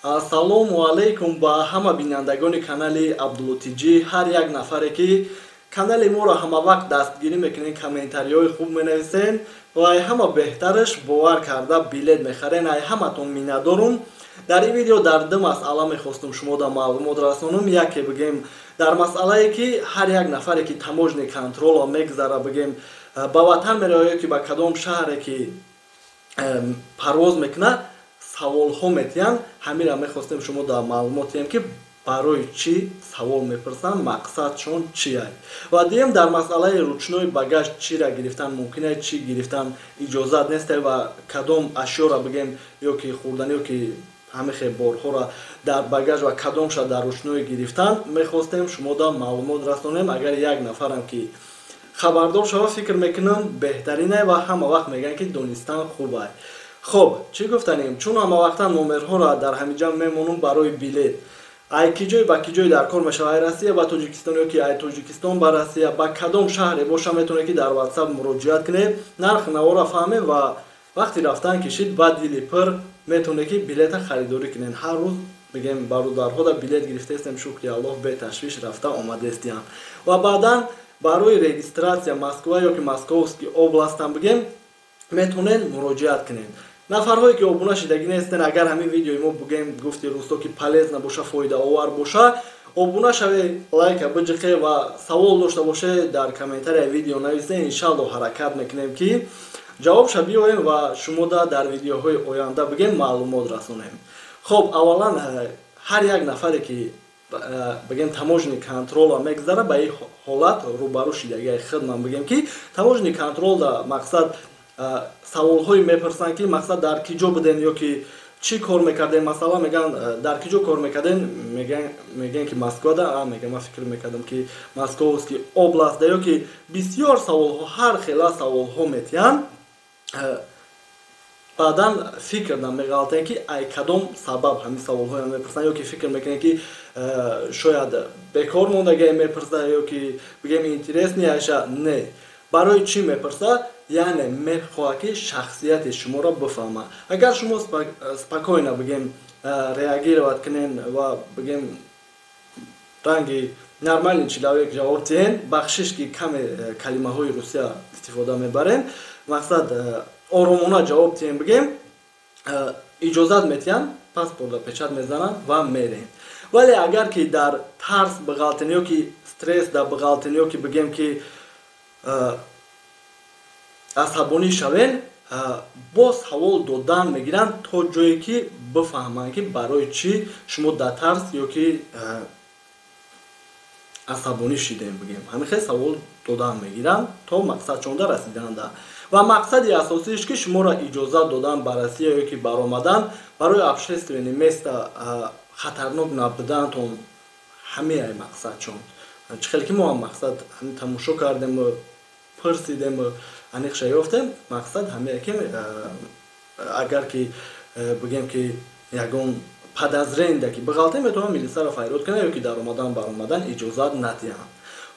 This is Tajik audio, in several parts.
Ассалому алайкум ба ҳама бинандагони канали Абдулло ТЖ. Ҳар як нафаре ки канали моро ҳама вақт дастгирӣ мекунед, комментариҳои хуб менависен ва ай ҳама беҳтараш бовар карда билет мехарен. Ай ҳаматон миннатдорум. Дар ин видео дар ду масъала мехостум шумо да маълумот расонум. Яке бигем дар масъалае ки ҳар як нафаре ки таможни контролро мегзара, бигем ба ватан меравад ё ки ба кадом шаҳре ки парвоз мекунад, саволҳо метиҳанд. Ҳаминро мехостем шумо дар маълумот диҳем ки барои чӣ савол мепурсанд, мақсадшон чист. Ва дуюм дар масъалаи ручной багаж чиро гирифтан мумкин аст, чӣ гирифтан иҷозат нест ва кадом ашёро бигем ё ки хӯрданӣ ё ки ҳамин борҳоро дар багаж ва кадомша дар ручной гирифтан мехостем шумо дар маълумот расонем. Агар як нафарам ки хабардор шава, фикр мекунам беҳтарин ва ҳама вақт мегӯянд ки донистан хуб аст. Хоб, чӣ гуфтанем? Чун ҳама вақта номерҳоро дар ҳамин ҷа мемонум барои билет. Ай ки ҷой ба ки ҷой дар кор мешавад, ай Россия ба Тоҷикистон ё ки ай Тоҷикистон ба Россия, ба кадом шаҳре боша метавонед ки дар WhatsApp муроҷиат кунед, нарх наворо фаҳмед ва вақти рафтан кишид ба дили пир метавонед ки билета харидорӣ кунед. Ҳар рӯз бигем бародарҳода билет гирифтаистем, шукри Аллоҳ, беташвиш рафта омадестиям. Ва баъдан барои регистрация Москва ё ки Московский областам бигем метавонед муроҷиат кунед. Нафарҳое ки обуна шидагӣ нестен, агар ҳамин видеои мо бугем гуфти рӯсто ки полезна боша, фоидаовар боша, обуна шавед, лайка биҷиқе ва савол дошта боше дар комментарияи видео нависен. Иншаллоҳ ҳаракат мекунем ки ҷавобша биёрем ва шумода дар видеоҳои оянда бигем маълумот расонем. Хоб, аввалан ҳар як нафаре ки бигем таможни контролро мегзара, ба ин ҳолат рӯбарӯ шидагии хидман бигем ки таможни контролда мақсад саволҳое мепурсанд ки мақсад дар ки ҷо буден ё ки чӣ кор мекардем. Масалан мегӯянд дар ки ҷо кор мекардем, мегӯянд ки Москвада, мегӯям ман фикр мекардам ки Московский областда, ё ки бисёр саволҳо, ҳар хела саволҳо метиҳанд. Баъдан фикр меғалтем ки ай кадом сабаб ҳамин саволҳоро мепурсанд, ё ки фикр мекунем ки шояд бекор мондагие мепурсад ё ки бигем интересный аша. Не, барои чӣ мепурсад? Яъне мехоҳад ки шахсияти шуморо бифаҳмад. Агар шумо спокойно бигем реагировать кунен ва бигем ранги нормальный человек ҷавоб диҳен, бахшиш ки каме калимаҳои русия истифода мебарем, мақсад оромона ҷавоб диҳем, бигем иҷозат метиҳанд, паспортро печат мезананд ва мерем. Вале агар ки дар тарс биғалтен ё ки стресс да биғалтен ё ки бигем ки асабонӣ шавен, боз савол додан мегиранд то ҷое ки бифаҳманд ки барои чӣ шумо дар тарс ё ки асабонӣ шидем. Бигем ҳамин хел савол додан мегиранд то мақсадшонда расиданда. Ва мақсади асосиаш ки шуморо иҷозат додан ба Россия ё ки баромадан барои общественный место хатарнок набудантон, ҳамеай мақсадшон. Чӣ хеле ки мо ҳам мақсад ҳамин тамошо кардем, пурсидем, аниқша ёфтем, мақсад ҳамее ки агар ки бигем ки ягон подозренда ки биғалтем, метавонам милисаро файрод кунам ё ки дар омадан баромадан иҷозат надиҳам.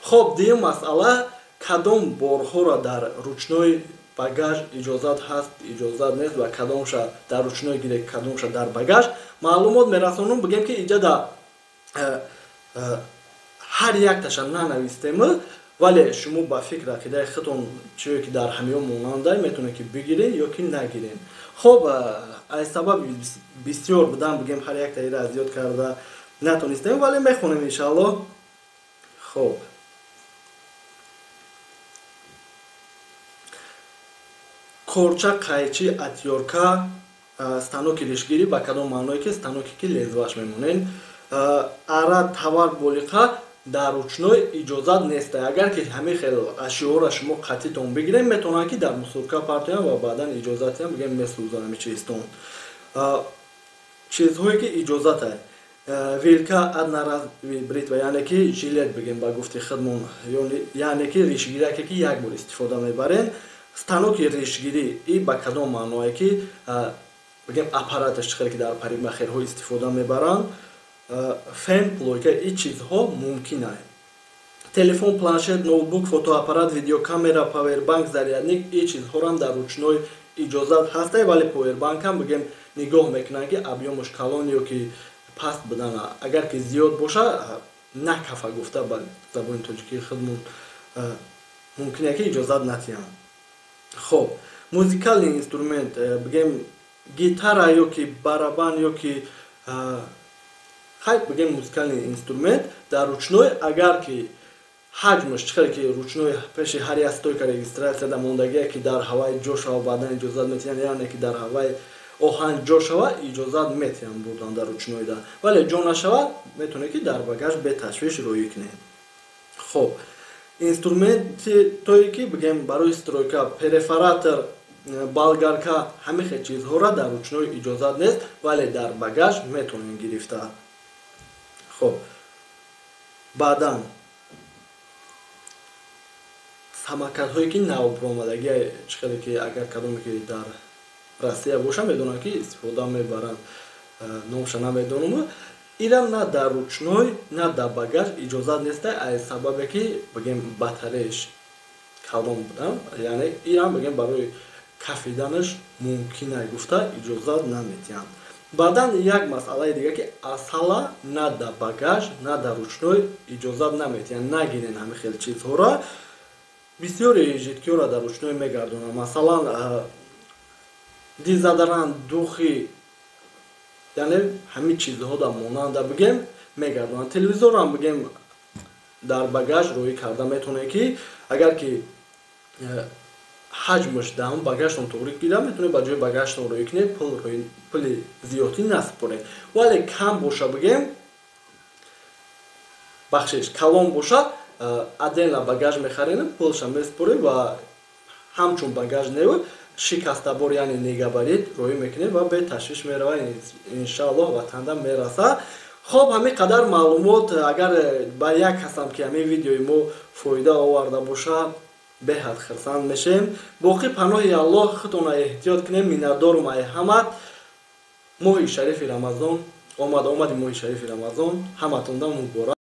Хоб, дуюм масъала кадом борҳоро дар ручной багаж иҷозат ҳаст, иҷозат нест ва кадомша дар ручной гиред, кадомша дар багаж маълумот мерасонум. Бигем ки иҷада ҳар якташа нанавистем, вале шумо ба фикр ақидаи худтон чие ки дар ҳамиё монандай метавонед ки бигиред ё ки нагиред. Хоб, аз сабаби бисёр будан бигем ҳар яктаиро аз ёд карда натонистем, вале мехонем иншааллоҳ. Хоб, корча, қайчи, атёрка, станоки ришгирӣ, ба кадом маъное ки станоке ки лезваш мемонед, ара, тавар, болиқа дар ручной иҷозат нест. Агар ки ҳамин хел ашёҳоро шумо қатъитон бигиред, метавонанд ки дар мусурка партоянд ва баъдан иҷозатиам бигем месӯзанд ҳамин чизтон. Чизҳое ки иҷозат аст, вилка, одноразовый бритва, яъне ки жилет бигем ба гуфти худмон, яъне ки ришгираке ки як бор истифода мебарем, станоки ришгирӣ и ба кадом маъное ки бигем аппараташ чӣ хеле ки дар парикмахерҳо истифода мебаранд, фен, плойка, и чизҳо мумкин аст. Телефон, планшет, ноутбук, фотоаппарат, видеокамера, павербанк, зарядник, и чизҳоро дар ручной иҷозат ҳастай, вале повербанкам бигем Нигоҳ мекунанд, ки объёмаш калон ё ки паст будана. Агар ки зиёд боша, накафа гуфта ба забони тоҷикии худмон, мумкине ки иҷозат натиҳанд. Хоб, музыкальный инструмент, бигем, гитара ё ки барабан ё ки хай, бигем, музыкальный инструмент дар ручной, агар ки ҳаҷмаш чӣ хеле ки ручной пеши ҳар як стойка регистрация да мондагие, ки дар ҳаваи ҷо шава, баъдан иҷозат метиҳанд. Яъне ки дар ҳаваи оҳан ҷо шава, иҷозат метиҳанд бурдан дар ручнойда, вале ҷо нашава, метавонед ки дар багаж беташвиш роӣ кунед. Хоб, инструментое ки, бигем, барои стройка, перфоратор, болгарка, ҳамин хел чизҳоро дар ручной иҷозат нест, вале дар багаж метавонед гирифта. Хоб, баъдан самокатҳое ки навбуромадагӣ, чӣ хеле ки агар кадоме ки дар Россия боша, медонанд ки истифода мебаранд, номша намедонам, ира на дар ручной, на дар багаж иҷозат неста, аз сабабе ки, бигем, батареяш калон будам, яъне ирам, бигем, барои кафиданаш мумкина гуфта иҷозат наметиҳанд. Баъдан як масъалаи дига, ки асала на дар багаж, на дар ручной иҷозат наметиҳанд. Нагирен ҳамин хел чизҳоро. Бисёри жидкиҳоро дар ручной мегардонанд, масалан, дезодорант, духи, яъне ҳамин чизҳо да монанда, бигем, мегардонанд. Телевизорам, бигем, дар багаж роӣ карда метавонед, ки агар ки ҳаҷмаш дар ҳамн багажтон туғри гирад, метавонед ба ҷои багажтон роӣ кунед, пули зиёдтӣ насупоред. Вале кам боша, бигем, бахшиш, калон боша, отдельно багаж мехарем, пулша месупорем ва ҳамчун багаж неву шикастабор, яъне негабарит роӣ мекунем ва беташвиш мерава, иншааллоҳ, ватанда мераса. Хоб, ҳамин қадар маълумот. Агар ба як касам ки ҳамин видеои мо фоида оварда боша, беҳад хирсанд мешем. Боқӣ паноҳи Аллоҳ, худтона эҳтиёт кунем. Миннатдорум ай ҳамат. Моҳи шарифи Рамазон омад, омади моҳи шарифи Рамазон ҳаматонда муборак.